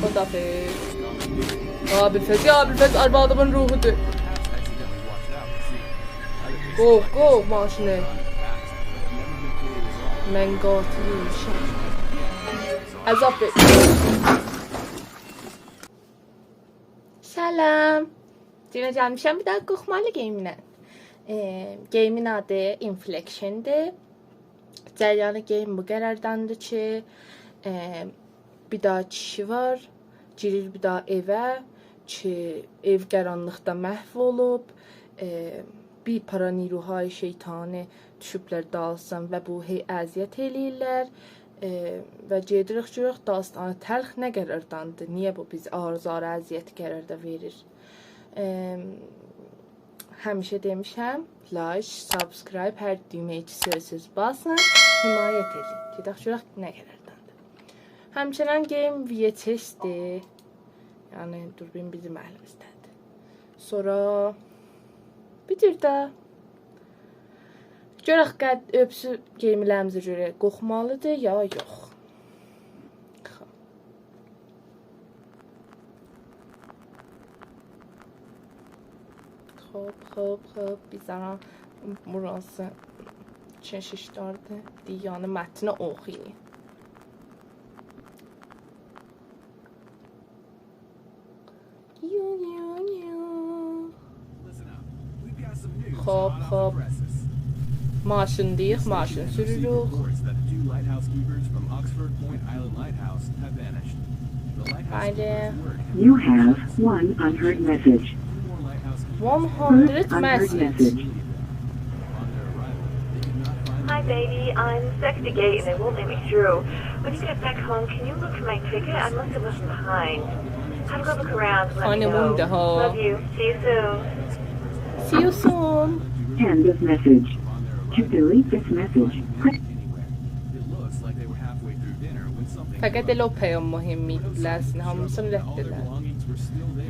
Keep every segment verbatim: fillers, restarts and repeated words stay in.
خداحافظ. یا ابوالفضل، یا ابوالفضل، آروادیمین روحودور. قوو، قوو ماشینی. من قاتیلیممیشام. عذاب وئر. سلام. یئنه گلمیشم بیر دانا قورخمالی گیمله. ائ، گیمین آدی Inflictionدیر. جریان گیم بو قرارداندیر کی، ائ، بیر دانا کیشی وار، گیریر بیر دانا ائوه کی، ائو قارانلیقدا محو اولوب، ائ، بیر پارا نیروهای شیطانی دوشوبلر دالیسینا و بو هئی اذیت ائله‌ییرلر. ائ، و گئدیریک گؤرک داستان تلخ نه قرارداندیر، نییه بو بیز آزار اذیت قراردا وئریر. ائ، همیشه دئمیشم، لایک، سابسکرایب، هر دویمه‌یی کی سؤزسوز باسین، حمایت ائدین. گئدک گؤرک نه قرارداندیر. همچنین گیم VHSدیر. یعنی دوربین بیزیم الیمیزده‌دیر. سونرا بیتیر ده. گؤرک قد-، اؤبسو گیملریمیزه گؤره قورخمالیدیر یا یوخ. خوب، خوب، خوب. بیر دانا بوراسی کشیشداردی. دئییر، یعنی متنی اوخویون. خوب، خوب. ماشینداییق، ماشین سوروروک. بلی. You have one unheard message. One hundred message. Hi, baby. I'm sexy gay and they won't let me through. When you get back home, can you look for my ticket? I must have left it behind. Have a good look around and let me know. Love you. See you soon. See you soon. End of message. To delete this message, press فقط ائله او پیام مهم ایدی، بیله‌سین، هامیسینی رد ائده‌لر.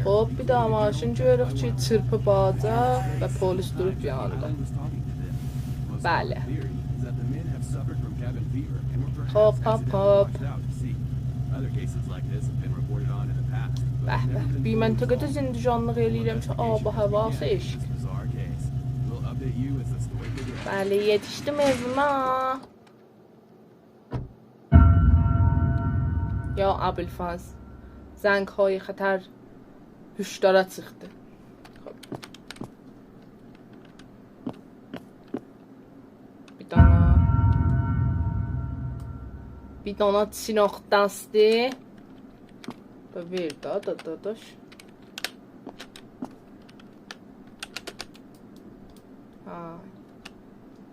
خوب، بیر دانا ماشین گؤروروک کی، چیرپی باجا و پلیس دوروب یانیندا. بلی. خوب، خوب، خوب. به، به. بیر منطقه‌ده زندگانلیق ائله‌ییرم کی، آب و هواسی عشق. بلی، یئتیشدیم ائویمه. یا ابوالفضل، زنگ‌های خطر هشدارا چیخدی. خوب. بیر دانا، بیر دانا چیراغ دستی. دا وئر دا، دا، داداش. ها.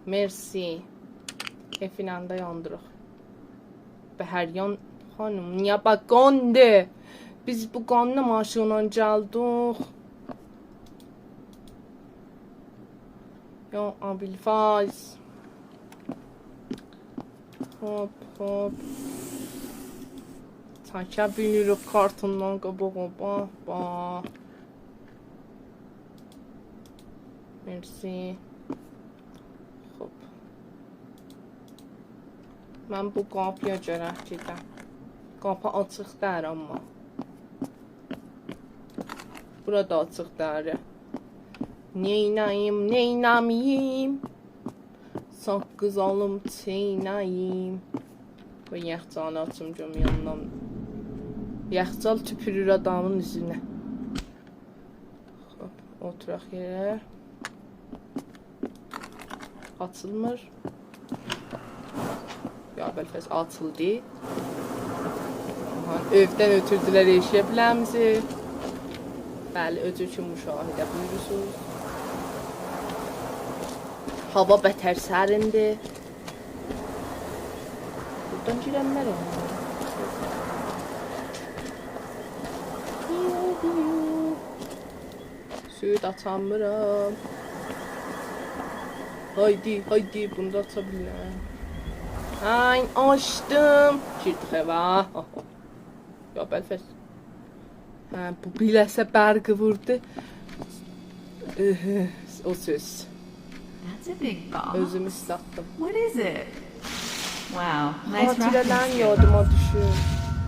مرسی. ائوین آندا یاندیریق. به هر یان خانیم، نییه به قاندی؟ بیز بو قانلی ماشینلا گلدیک. یا ابوالفضل. هوپ، هوپ. چکه بیلیریک کارتوندان قاباغا، باخ، باخ. مرسی. خوب. من بو قاپییا گرک گئدم. قاپی آچیق دئییل آمما. بورا دا آچیق دئییل. نئینه‌ییم، نئینه‌مه‌ییم؟ ساققیز آلیم، چئینه‌ییم. قوی یخچالی آچیم گؤروم یاندان. یخچال توپورور آدامین اوزونه. خوب، اوتوراق یئره. آچیلمیر. یا ابوالفضل، آچیلدی. آها، ائودن اؤتوردولر ائشییه، بیله‌میزی. بلی، اؤزو اوچون مشاهده بویورورسونوز. هاوا بتر سریندیر. بوردان گیرنلر اولور. سود آچامیرام. هایدی، هایدی، بونو دا آچا بیلیرم. آی، آچدیم. گیردیک ائوه. یا ابوالفضل. هه، بو بیله‌سه برقی ووردو. اه، او سؤز. That's a big ball. اؤزومو ایسلاتدیم. What is it? Wow, nice rock. خاطیره‌لریم یادیما دوشور.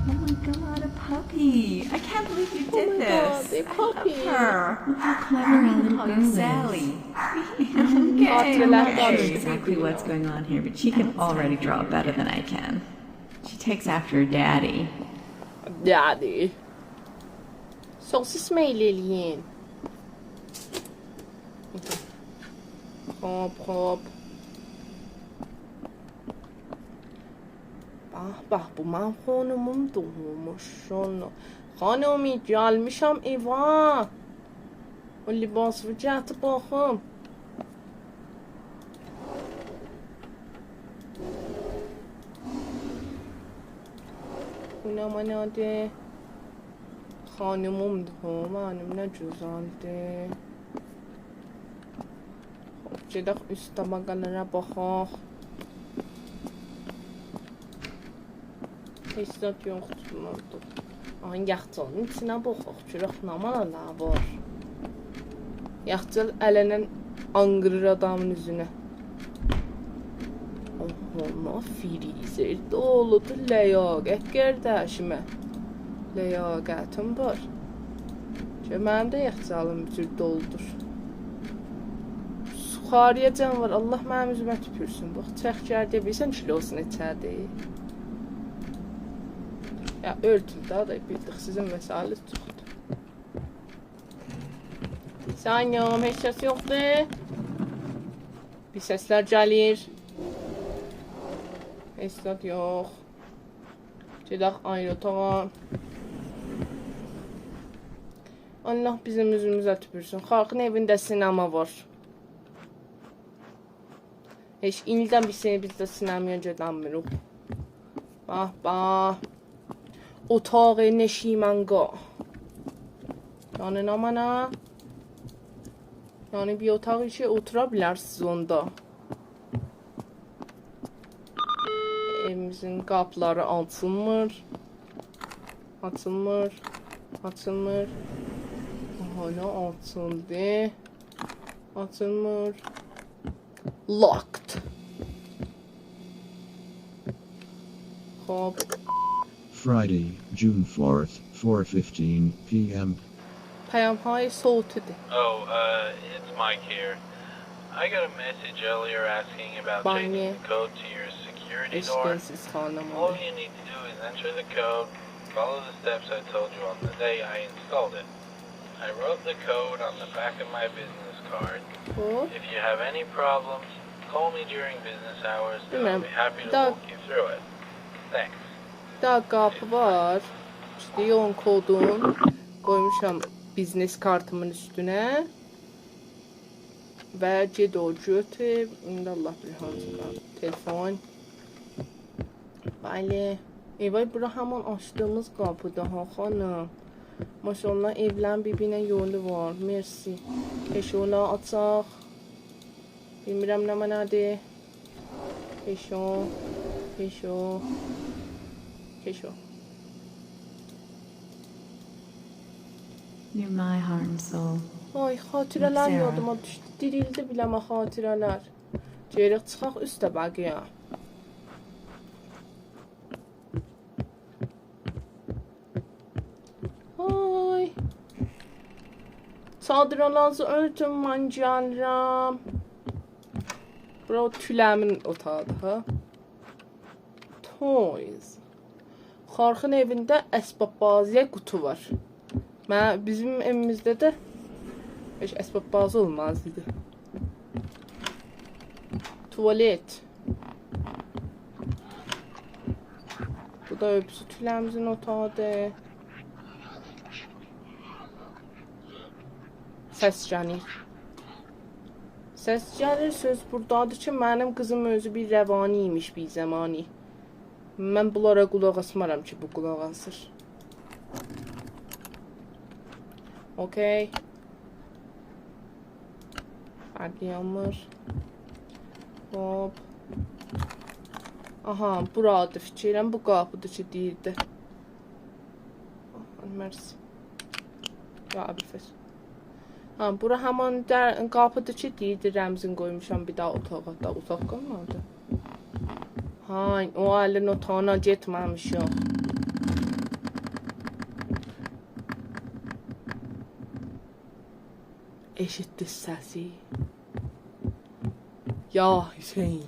Oh my A lot of puppy. I can't believe you did this. Oh my God, a puppy. I love her. Look how clever our little girl is. Sally. Okay, I'm not sure exactly what's going on here, but she can already draw better than I can. She takes after her daddy. Daddy. سوسیس میل ائله‌یین. خوب، خوب. به، به، بو منیم خانیمیمدیر، ماشاءالله. خانیمی، گلمیشم ائوه. او لباسیوی گتیر باخیم. بو نمنه‌دیر؟ خانیمیمدیر، هو، منیم، نه گؤزلدیر. خوب، گئدک اوست طبقه‌لره باخاق. هئچ زاد یوخدور، نه اولدو؟ آها، یخچالین ایچینه باخاق، گؤرک نمنه‌لر وار. یخچال علنا آنقیریر آدامین اوزونه. آها، نه فریزر دولودور، لیاقت قارداشیما. لیاقتیم وار. گؤر منیم ده یخچالیم بو جور دولودور. سوخاری‌یاجان وار، الله منیم اوزومه توپورسون. باخ، چک گل، دئیه بیلیرسن کیلوسو نئچه‌دیر؟ یا، اؤرتون ده، دا بیلدیک، سیزین مسئله‌نیز چوخدور. سلام، هئچ کس یوخدور؟ بیر سسلر گلیر. هئچ زاد یوخ. گئدک آیری اوتاغا. الله بیزیم اوزوموزه توپورسون. خالقین ائوینده سینما وار. هئچ ایلدن بیر سری بیز ده سینمایا گئدنمیریک. باخ، باخ. اتاق نشیمنگاه. یعنی نمنه؟ یعنی بیر اوتاق کی، اوتورا بیلرسینیز اوندا. ائویمیزین قاپیلاری آچیلمیر. آچیلمیر. آچیلمیر. آها، نه آچیلدی؟ آچیلمیر. Locked. خوب. Friday, June fourth, four fifteen p.m. پیام‌های صوتی‌دیر. Oh, uh, it's Mike here. I got a message earlier asking about Bye. Changing the code to your security door. ائشیدیرسیز، خانیم. All you need to do is enter the code, follow the steps I told you on the day I installed it. I wrote the code on the back of my business card. خوب. If you have any problems, call me during business hours and I'll بیلمیرم. Be happy to دا- Walk you through it. Thanks. دا قاپی وار. ایشته اونون کودون قویموشام بیزنس کارتیمین اوستونه. و گئت او گؤتور. ایندی الله بیلیر هانسی قاپی. تلفن. بلی. ای وای، بورا همان آچدیغیمیز قاپی‌دیر ها، خانیم. ماشاءالله، ائولرین بیر-بیرینه یولو وار. مرسی. کشولاری آچاق. بیلمیرم نمنه‌دیر. کشو. کشو. کشو. You're my heart and soul. آی، خاطره‌لر یادیما دوشدو. دیریلدی بیله‌مه خاطره‌لر. گئدک چیخاق اوست طبقه‌یه. آی. چادرلارینیزی اؤرتون، من گلیرم. بورا او توله‌مین اوتاغی‌دیر ها. Toys. خالقین ائوینده اسباب‌بازی‌یه قوطو وار. من، بیزیم ائویمیزده ده هئچ اسباب‌بازی اولمازدی. توالت. بو دا اؤبوسو توله‌میزین اوتاغی‌دیر. سس گلیر. سس گلیر، سؤز بورادادیر کی، منیم قیزیم اؤزو بیر روانی ایمیش بیر زمانی. من بونلارا قولاق آسمارام کی، بو قولاق آسیر. اوکی. فرقی یانمیر. هوپ. آها، بورادیر فیکر ائلیرم، بو قاپی‌دیر کی، دئییردی. آه، مرسی. یا، ابوالفضل. ها، بورا همان در-، قاپی‌دیر کی، دئییردی، رمزین قویموشام بیر داها اوتاغا، دا اوتاق قالمادی. های، او الین اوتاغینا گئتمه‌میشیک. ائشیتدی سسی. یا حسین.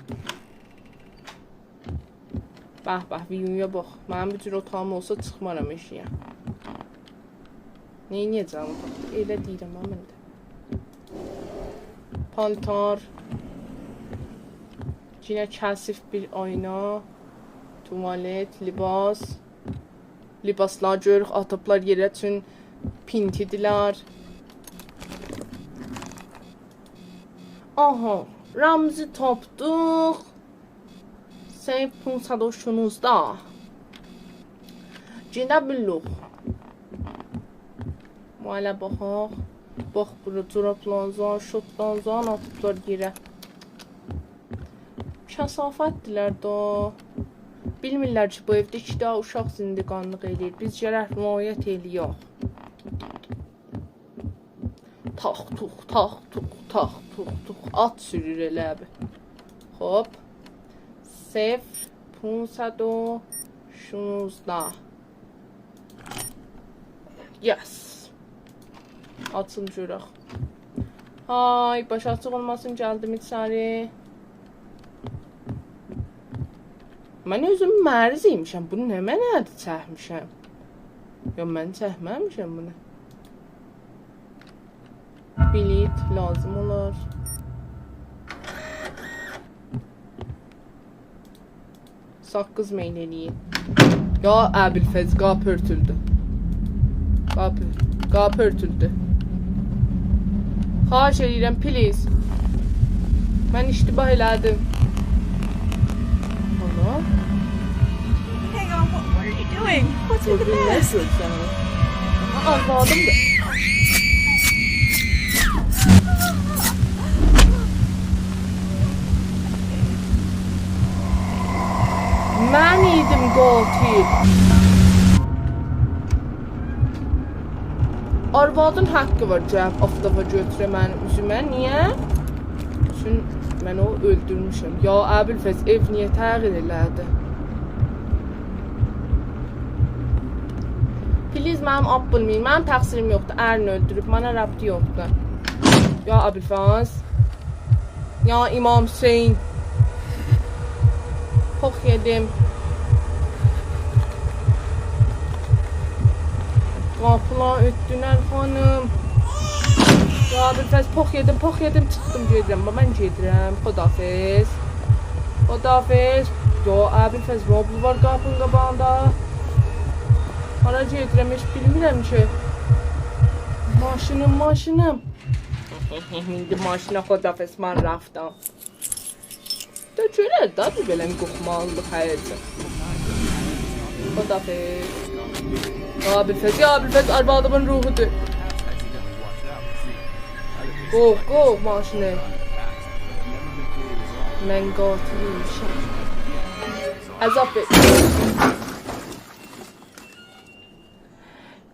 به، به، ویویا باخ. منیم بو جور اوتاغیم اولسا چیخمارام ائشیگه. نئینیه‌جم اوتاقدا؟ ائله دئییرم ها من ده. پالتار. یئنه کثیف بیر آینا. توالت، لباس. لباسلار گؤروروک، آتیبلار یئره، چون پینتی‌دیلر. آها، رمزی تاپدیق. سیو پونصد و شونزده. گئده بیلیریک. ماله باخاق. باخ، بورا جورابلارینی، شورتلارینی آتیبلار یئره. کثافتدیلر دا. بیلمیرلر کی، بو ائوده ایکی دنه اوشاق زندگانلیق ائله‌ییر. بیز گرک رعایت ائله‌یک. تاخ توخ، تاخ توخ، تاخ توخ توخ. آت سورور ائله بیل. خوب. صفر پونصد و شونزده. Yes. آچیل گؤرک. های، باشی آچیق اولماسین، گلدیم ایچری. من اؤزوم مریض ایمیشم. بونو نمنه‌دیر چکمیشم؟ یا من چکمه‌میشم بونو. بلیط لازیم اولار. ساققیز میل ائله‌یین. یا ابوالفضل، قاپی اؤرتولدو. قاپی، قاپی اؤرتولدو. خواهش ائدیرم، please. من اشتباه ائله‌دیم. آنا. Hang on, what, what are you doing? What's with the mask? گؤردون، نه گؤرسن؟ آها، آروادیم دا. من ایدیم قاتل. آروادین حاققی وار گلیب آفتافا گؤتوره منیم اوزومه. نییه؟ چون من اونو اؤلدورموشم. یا ابوالفضل، ائو نییه تغییر ائله‌دی؟ Please، منیم آپپیلیم یئیین. منیم تقصیریم یوخدور. ارین اؤلدوروب. منه ربطی یوخدور. یا ابوالفضل. یا امام حسین. پوخ یئدیم. قاپیلار اؤتدولر، خانیم. یا ابوالفضل، پوخ یئدیم، پوخ یئدیم، چیخدیم، گئدیرم. من گئدیرم. خداحافظ. خداحافظ. یا ابوالفضل، روبلو وار قاپینین قاباغیندا. هارا گئدیرم، هئچ بیلمیرم کی. ماشینیم، ماشینیم. ایندی ماشینا خداحافظ، من رفتم. دا گؤرر دا، بیر بئله قورخمالیلیق هیجان. خداحافظ. یا ابوالفضل، یا ابوالفضل، آروادیمین روحودور. قوو، قوو ماشینی. من قاتلیمیشم. عذاب وئر.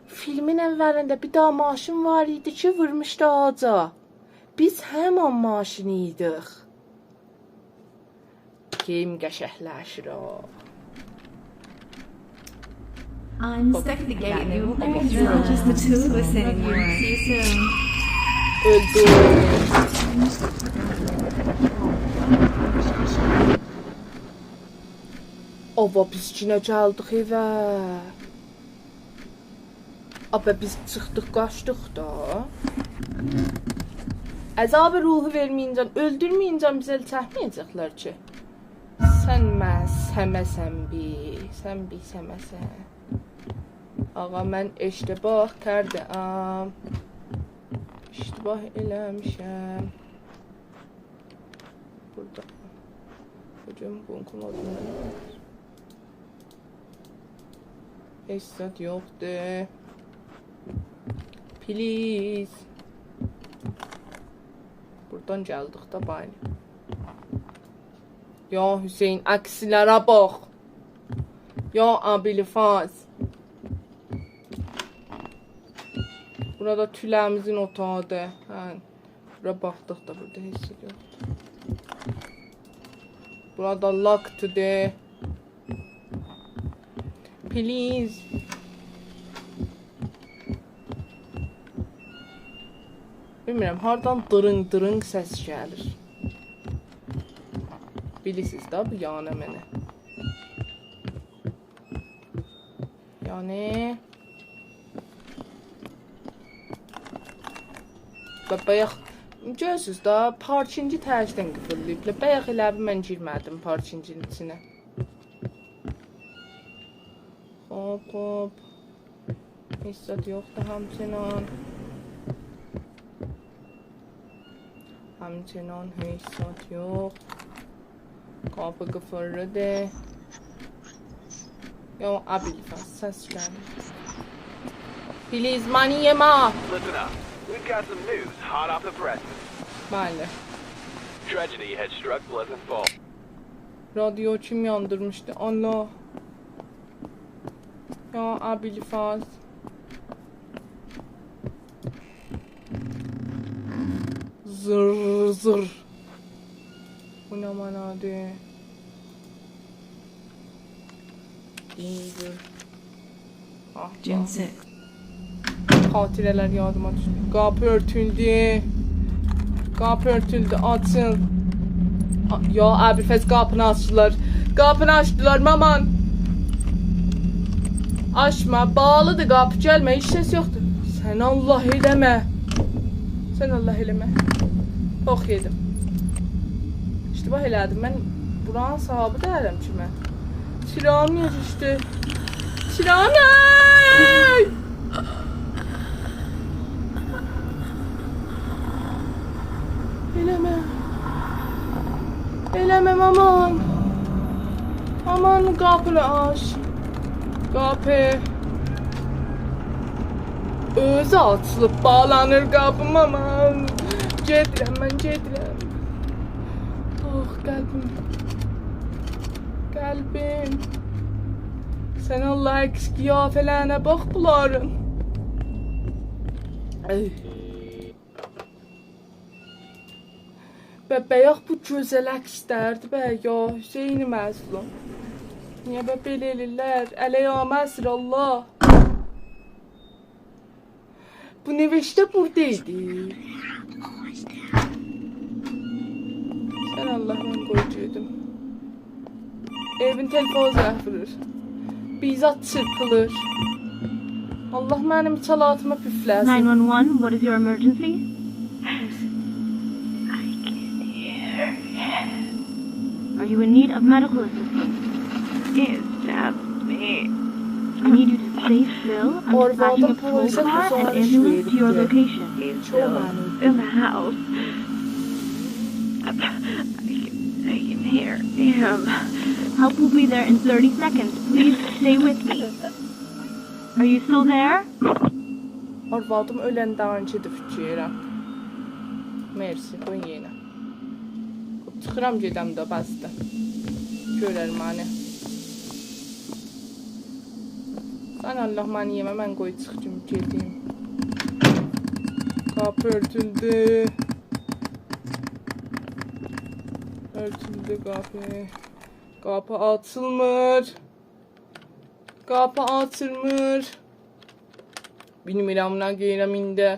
فیلمین اولینده بیر دانا ماشین وار ایدی کی، وورموشدو آغاجا. بیز همان ماشین ایدیک. گیم قشنگلشیر او. I'm stuck at the gate. It won't let me through. Just the two of us anymore. See you soon. اؤلدو. آبا، بیز یئنه گلدیک ائوه. آبا، بیز چیخدیق، قاچدیق دا. عذاب روحو وئرمه‌یینجن، اؤلدورمه‌یینجن بیزی ائل چکمه‌یه‌جکلر کی. سن من سمه‌سن بیر، سن بیر سمه‌سن. آقا، من اشتباه کرده‌ام. اشتباه ائله‌میشم. بوردا. بو گون بونکون آدینی نه؟ هئچ زاد یوخدور. Please. بوردان گلدیک دا، بای. یا حسین، عکسلره باخ. یا ابوالفضل. بورا دا توله‌میزین اوتاغیدیر. هه. بورا باخدیق دا، بوردا هئچ زاد یوخدور. بورا دا lockدیر. Please. بیلمیرم، هاردان دیرینق دیرینق سس گلیر. بیلیرسینیز ده، بو یانی منه. یعنی، و بایاق، گؤرورسونوز ده، پارکینگی تکدن قیفیللاییبلار. بایاق ائله بیل من گیرمه‌دیم پارکینگین ایچینه. خوب، خوب. هئچ زاد یوخدور همچنان. همچنان هئچ زاد یوخ. قاپی قیفیللی‌دیر. یا، ابوالفضل، سس گلیر. Please، مانی یئمه. Listen up. We've got some news hot off the presses. بلی. Tragedy has struck Pleasant Falls. رادیو کیم یاندیرمیشدی؟ الله. یا ابوالفضل. زیر، زیر. بو نه معنادیر؟ زیر، زیر. آه، June six. خاطره‌لر یادیما دوشدو. قاپی اؤرتولدو. قاپی اؤرتولدو، آچیل. آ، یا ابوالفضل، قاپینی آچدیلار. قاپینی آچدیلار، مامان. آچما، باغلیدیر قاپی، گلمه، هئچ کس یوخدور. سن الله ائله‌مه. سن الله ائله‌مه. چوخ یئدیم. اشتباه ائله‌دیم. من بورانین صاحابی دئییرم کی من. چیراغیم نییه دوشدو؟ چیراغیم! ائله‌مه. ائله‌مه، مامان. مامان، قاپینی آچ. قاپی. اؤزو آچیلیب باغلانیر قاپی، مامان. گئدیرم من، گئدیرم. آخ، قلبیم. قلبیم. سن الله، عکس قیافه‌لرینه باخ بونلارین. ای. به، بایاق بو گؤزل عکسلردی به، یا حسین مظلوم. نییه به بئله ائله‌ییرلر؟ علیه آمسیر الله. بو نوشته بورادا ایدی. سن الله، من قوی گئدیم. ائوین تلفونو زنگ وورور. بیر زاد چیرپیلیر. الله منیم ایچالاتیمی پوفله‌سین. Nine one one, what is your emergency? I can hear him. Are you in need of medical assistance? He stabbed me. I need you to stay still. I'm dispatching a patrol car and ambulance to your location. He's still in the house. I can, I can hear him. Help will be there in thirty seconds. Please stay with me. Are you still there? آروادیم اؤلنده‌نکی فیکیر ائلیرم. مرسی، بو یئنه. چیخیرام گئدم ده، بسدیر. گؤرر منی. سن الله منی یئمه، من قوی چیخیم گئدیم. قاپی اؤرتولدو. اؤرتولدو قاپی. قاپی آچیلمیر. قاپی آچیلمیر. بیلمیرم نه قئییرم ایندی.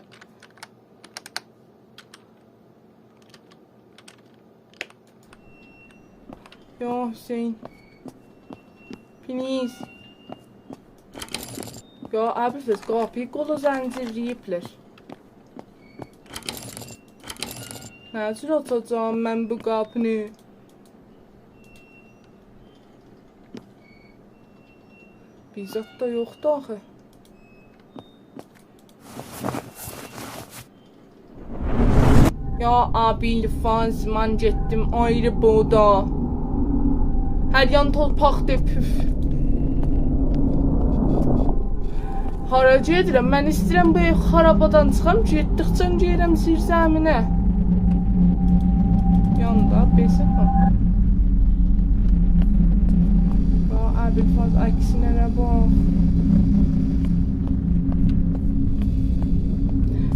یا حسین. Please. یا ابوالفضل، قاپینی قولو زنجیرله‌ییبلر. نه جور آچاجاغام من بو قاپینی؟ بیر زاد دا یوخدور آخی. یا ابوالفضل، من گئتدیم آیری بودا. هر یان تورپاقدیر، پوف. هارا گئدیرم؟ من ایسته‌ییرم بو ائو خارابادان چیخام، گئتدیکجه گئدیرم زیرزمینه. یاندا بئسه باخ. باخ، ابوالفضل عکسینه باخ.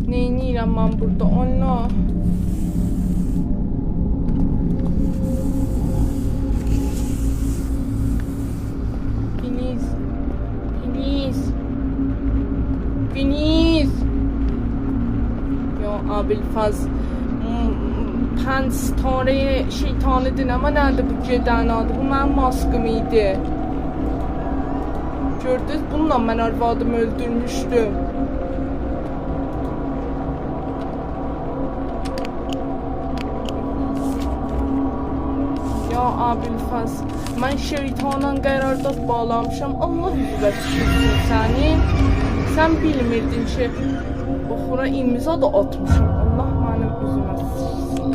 نئینیرم من بورادا؟ الله. Please. Please. Please. یا ابوالفضل، م، پنج ستاره شیطانی دینه، آمما نه‌دیر بو گئدن آدی؟ بو منیم ماسکیم ایدی. گؤردونوز، بونونلا من آروادیمی اؤلدورموشدوم. یا ابوالفضل، من شیطانلا قرارداد باغلامیشام. الله اوزووه توتسون سنی. سن بیلمیردین کی، باخ، اورا امضا دا آتمیشام. الله منیم اوزومه سیچسین.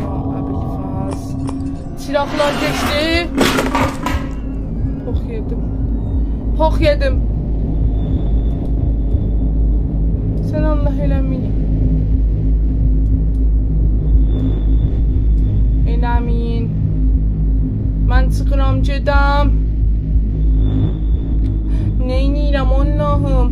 یا ابوالفضل. چیراغلار گئچدی. پوخ یئدیم. پوخ یئدیم. سن الله ائله‌مه‌یین. ائله‌مه‌یین. من چیخیرام، گئدم. نئینیرم، اللهیم؟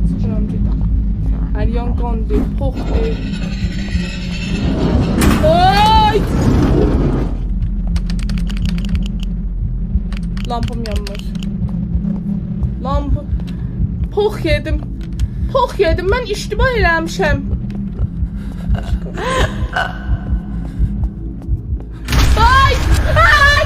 چیخیرام، گئدم. هر یان قاندی، پوخدو. آی! لامپام یانمیر. لامپ... پوخ یئدیم. پوخ یئدیم. من اشتباه ائله‌میشم. آی! آی!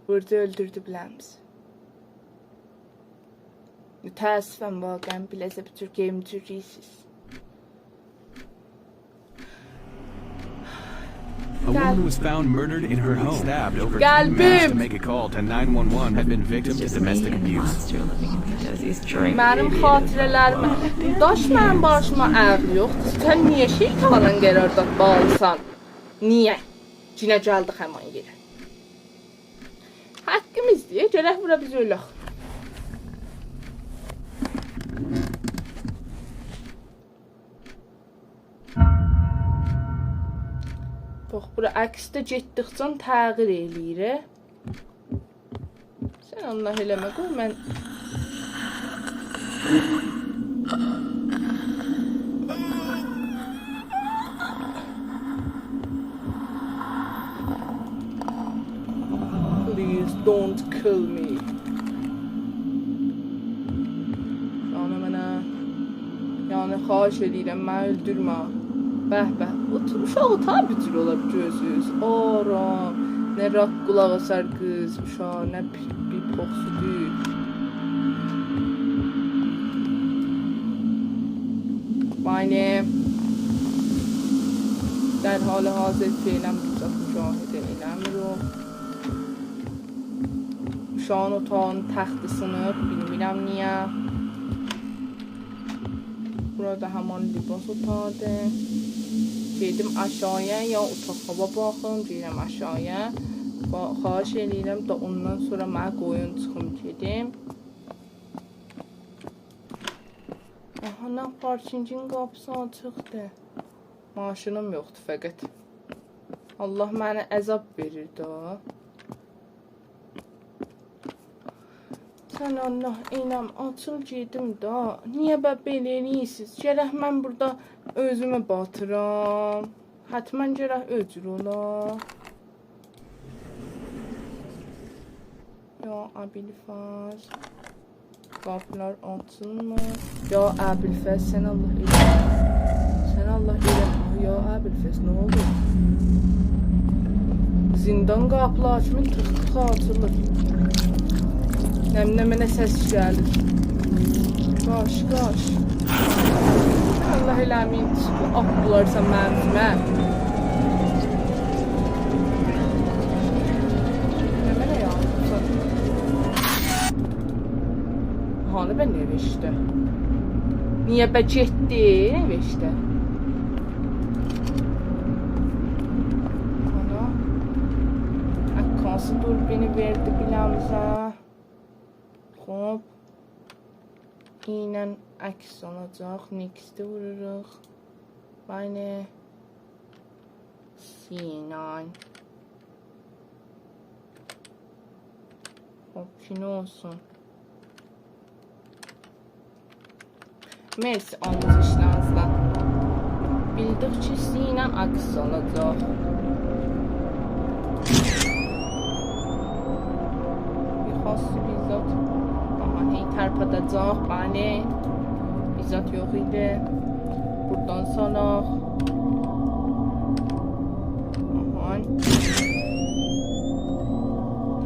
بورادا اؤلدوردو بیله‌میزی. متأسفم، واقعاً بیله‌زه بو جور گیم جوریسیز. A woman was found murdered in her home. Stabbed over ten minutes to make a call to nine one one had been victim to domestic abuse. منیم خاطره‌لریمه، داش، منیم باشیما عقل یوخدور. سن نییه شیطانلا قرارداد باغلیسان؟ نییه؟ یئنه گلدیک همان یئره. حاققیمیزدیر، گرک بورا بیز اؤلک. باخ، بورا عکس ده گئتدیکجه تغییر ائله‌ییر. سن الله ائله‌مه، قوی من... Please don't kill me. جانیم منه. یعنی، خواهش ائله‌ییرم، منی اؤلدورمه. به، به. اوت-، اوشاق اوتاغی بیر جور اولا بیر گؤزوز. آرام. نه راک قولاق آسار قیز، اوشاق، نه بیر، بیر پوخسو دئییل. باینه. در حال حاضر فعلاً بیز مشاهده ائله‌میریک. اوشاغین اوتاغینین تختی سینیب، بیلمیرم نییه. بورا دا همان لباس اوتاغیدیر. گئدیم آشاغییا، یا اوتاقلارا باخیم، گئدیرم آشاغییا. با-، خواهش ائله‌ییرم دا، اوندان سونرا منی قویون چیخیم گئدیم. آها، نه، پارکینگین قاپیسی آچیقدیر. ماشینیم یوخدور فقط. الله منه عذاب وئریر ده. سن الله، عینم، آچیل گئدیم دا. نییه به بئله ائله‌ییرسیز؟ گرک من بورادا اؤزومو باتیرام. حتماً گرک او جور اولا. یا ابوالفضل. قاپیلار آچیلمیر. یا ابوالفضل، سن الله ائله. سن الله ائله. یا ابوالفضل، نه اولدو؟ زندان قاپیلاری کیمی تیخ تیخ آچیلیر. نمنه منه سس گلیر. قاچ، قاچ. الله ائله‌مه‌یین، آتدیلارسا منیم اوزومه. نمنه یازمیسان؟ هانی به نوشته؟ نییه به گئتدی نوشته؟ آنا، عکاسی دوربینی وئردی بیله‌میزه. خوب. اینن عکس اولاجاق. Next-ی ووروروق. باینه. سینان. خب، کی نه اولسون؟ مرسی آموزشلرینیزدن. بیلدیک کی، سیزینله عکس آلاجاق. بیر خاص بیر زاد. آها، هئی ترپاداجاق، بلی. بیر زاد یوخ ایدی. بوردان سالاق. آها.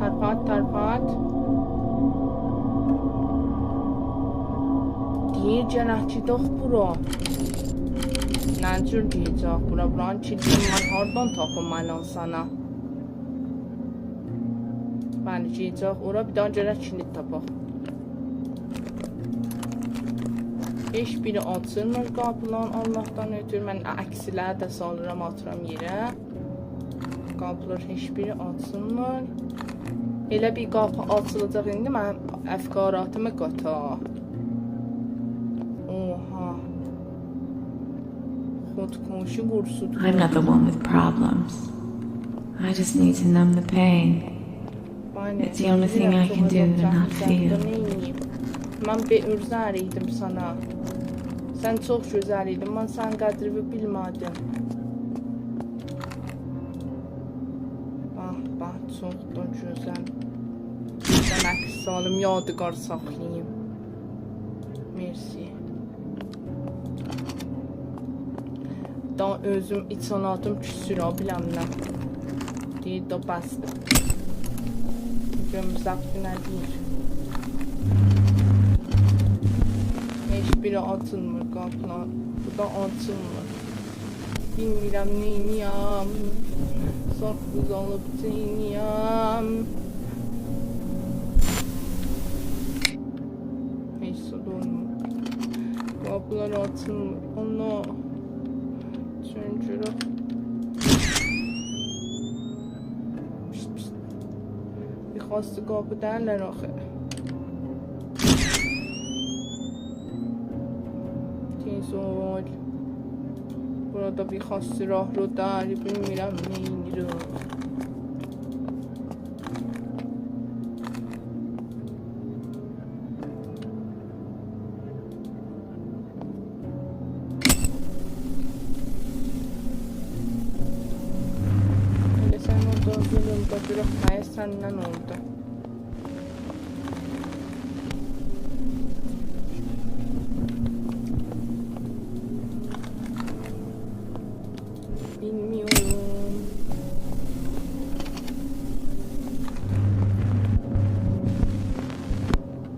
ترپات، ترپات. دئییر، گلک گئدک بورا. نه جور گئدک بورا؟ بورانین کیلیدینی من هاردان تاپیم الان سنه؟ بلی، گئدک اورا، بیر داها گرک کیلید تاپاق. هئچ بیری آچیلمیر قاپیلارین، آللاهدان اؤتور. من عکسلری ده سالیرام، آتیرام یئره. قاپیلار هئچ بیری آچیلمیر. ائله بیر قاپی آچیلاجاق ایندی، منیم افکاراتیمی قاتا. اوها. خودکشی قورسودو. I'm not the one with problems. I just need to numb the pain. بلی. It's the only thing I can do to not feel. من بیر عذر ایدیم سنه. سن چوخ گؤزل ایدین، من سنین قدرینی بیلمه‌دیم. باخ، باخ، چوخ دا گؤزل. من عکس آلیم، یادگار ساخلاییم. مرسی. دا اؤزوم ایچ آلاتیم کوسور، ها، بیلمم نه. دئییر، دا بسدیر. گؤروم ضبط نه دئییر. هئچ بیری آچیلمیر قاپیلار. بو دا آچیلمیر. بیلمیرم نئینییم. ساققیز آلیب چئینییم. هئچ زاد اولمور. قاپیلار آچیلمیر. آنا. چؤنکورک. پیست، پیست. بیر خاص قاپی دئییللر آخی. تئز اول. بورادا بیر خاص راه رو دئییل، بیلمیرم نئینیرم. ائله سن اورادا دور، دا گؤرک نه سنن اولدو. بیلمیرم.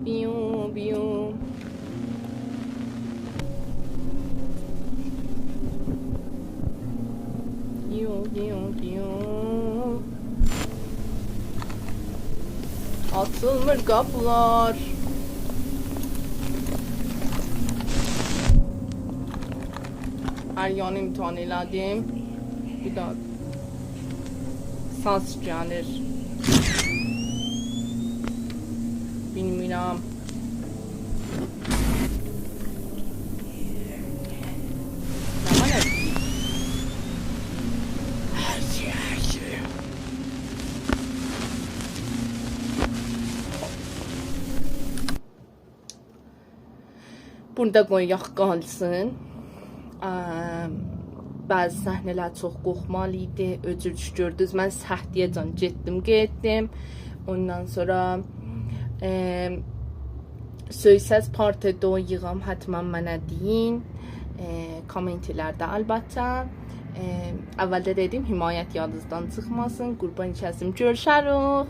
بیو، بیو. بیو، بیو، بیو. آچیلمیر قاپیلار. هر یانی امتحان ائله‌دیم. بیر داها ساز گلیر. بیلمیرم. نه وار نه؟ هر شئی، هر شئی. بورادا قویاق قالسین. ام، بعضی صحنه‌لر چوخ قورخمالی ایدی. اؤجور گؤردونوز، من سهتیه‌جان گئتدیم، گئتدیم. اوندان سونرا، ام، سؤیسز پارت دو ییغام، حتماً منه دئیین. ائ، کامنتلرده البته. ائ، اولده دئدیم، حمایت یادینیزدان چیخماسین. قوربان کسیم، گؤروشریک.